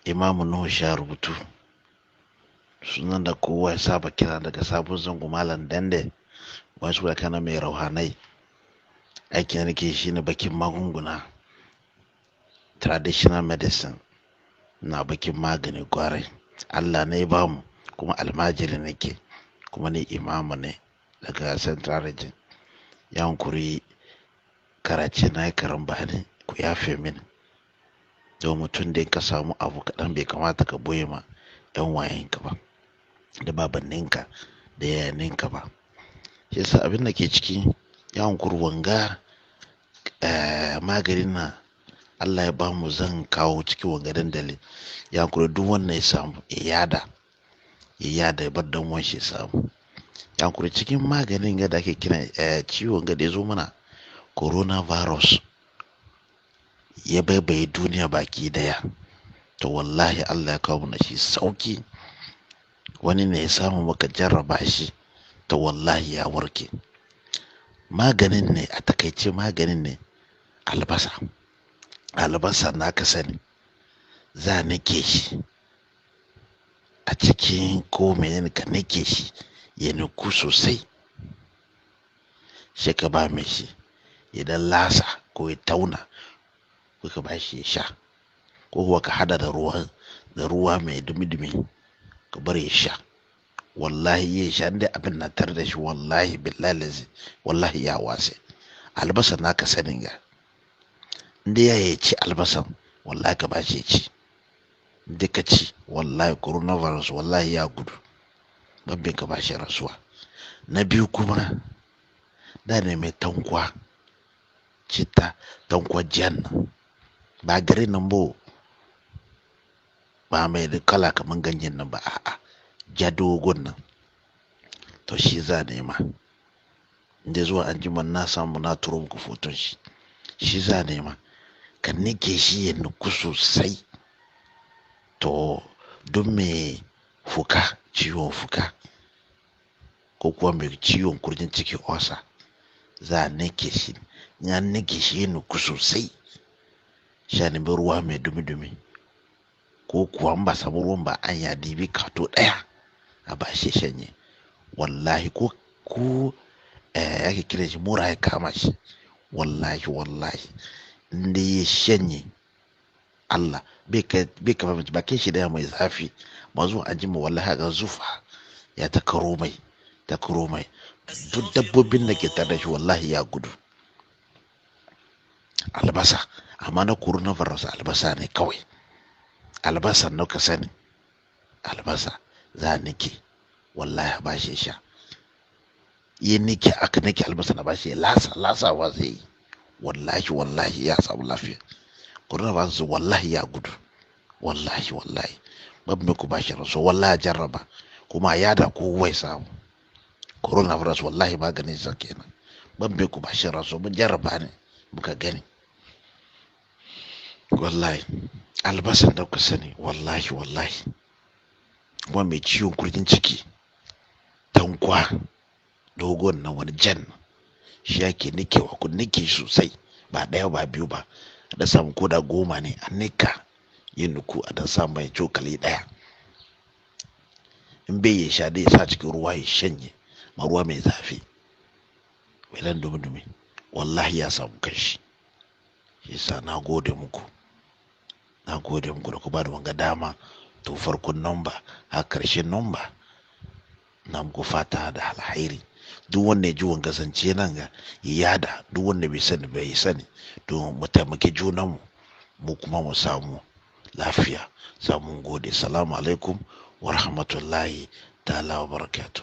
Imamu Nuhu sha rubutu. Sunan da kowa ya saba kira daga Sabon Zango Malam Dande. Wasu da kana mai rauhanai. Aikin da nake shine bakin magunguna. Traditional medicine. Na bakin magani kwarai. Allah ne ya bamu kuma almajiri nake kuma ni imamu ne daga Central Region. Yankuri karace na yi karambani ku yafe mini. Don mutum da ka samu abu kaɗan bai kamata ka boye ma 'yan wayenka ba da babanninka da yayaninka ba. Shi yasa abin da ke ciki yankuri wanga maganin na Allah ya bamu zan kawo cikin wanga dandali. Yankuri duk wanda ya samu ya yada, ya yada ya bar dan uwan shi ya samu. Yankuri cikin maganin ga da ake kira ciwon ga da ya zo mana coronavirus ya baibaye duniya baki daya. To wallahi Allah ya kawo mana shi sauki. Wani ne ya samu muka jarraba shi to wallahi ya warke. Maganin ne a takaice maganin ne albasa. Albasa na ka sani za a nike shi a cikin ko menene ka nike shi ya niku sosai. Sai ka ba mai shi ya dan lasa ko ya tauna ko ka ba shi ya sha ko kuwa ka haɗa da ruwa mai dumi-dumi ka bari ya sha. Wallahi ya sha inda abin na tare da shi wallahi billahi lazi wallahi ya wase. Albasa na ka sani ga. Inda ya ci albasan wallahi ka ba shi ya ci. Inda ka ci wallahi coronavirus wallahi ya gudu. Ban ka ba shi rasuwa. Na biyu kuma da ne mai tankwa citta tankwa jan nan. Ba garin nan bo ba mai da kala kaman ganyen nan ba a'a ja dogon nan. To shi za nema. Inda zuwa anjima na samu na turo muku foton shi. Shi za nema. Ka nike shi ya nuku sosai. To duk mai fuka ciwon fuka ko kuwa mai ciwon kurjin ciki ulcer za a nike shi. In an nike shi ya nuku sosai. Sha nemi ruwa mai dumi-dumi ko kuwa in ba samu ruwan ba an ya dibi kato ɗaya a ba shi shanye. Wallahi ko ake kiran shi mura ya kama shi. Wallahi wallahi inda ya shanye Allah bai kama bakin shi ɗaya mai zafi. Ma zuwa anjima wallahi ga zufa ya ta karo mai ta karo mai. Duk dabbobin da ke tare da shi wallahi ya gudu. Albasa amma na coronavirus albasa ne kawai. Albasa na ka sani albasa za a nike wallahi ba shi sha. Yi nike aka nike albasa na ba shi lasa lasawa zai yi. Wallahi wallahi ya samu lafiya. Coronavirus wallahi ya gudu. Wallahi wallahi babu mai ku ba shi rasuwa wallahi jarraba kuma ya da kowa ya samu. Coronavirus wallahi maganin sa kenan. Babu mai ku ba shi rasuwa mun jarraba ne muka gani. Wallahi albasan da kuka sani wallahi wallahi kuma mai ciwon kurjin ciki tankwa dogon nan wani jan shi yake nikewa ku nike sosai ba ɗaya ba biyu ba da samu koda goma ne a nika yin nuku a dan samu mai cokali ɗaya. In bai ya sha dai ya sa cikin ruwa ya shanye ma ruwa mai zafi mai dan dumi-dumi wallahi ya samu kanshi. Shi yasa na gode muku. Na gode muku da ku ba da wanga dama to farkon number har karshen number. Na muku fata da alhairi. Duk wanda ya ji wanga zance nan ga ya yada duk wanda bai sani bai sani don mu taimaki junanmu mu kuma mu samu lafiya. Samun gode. Salamu alaikum wa rahmatullahi ta'ala wa barakatuh.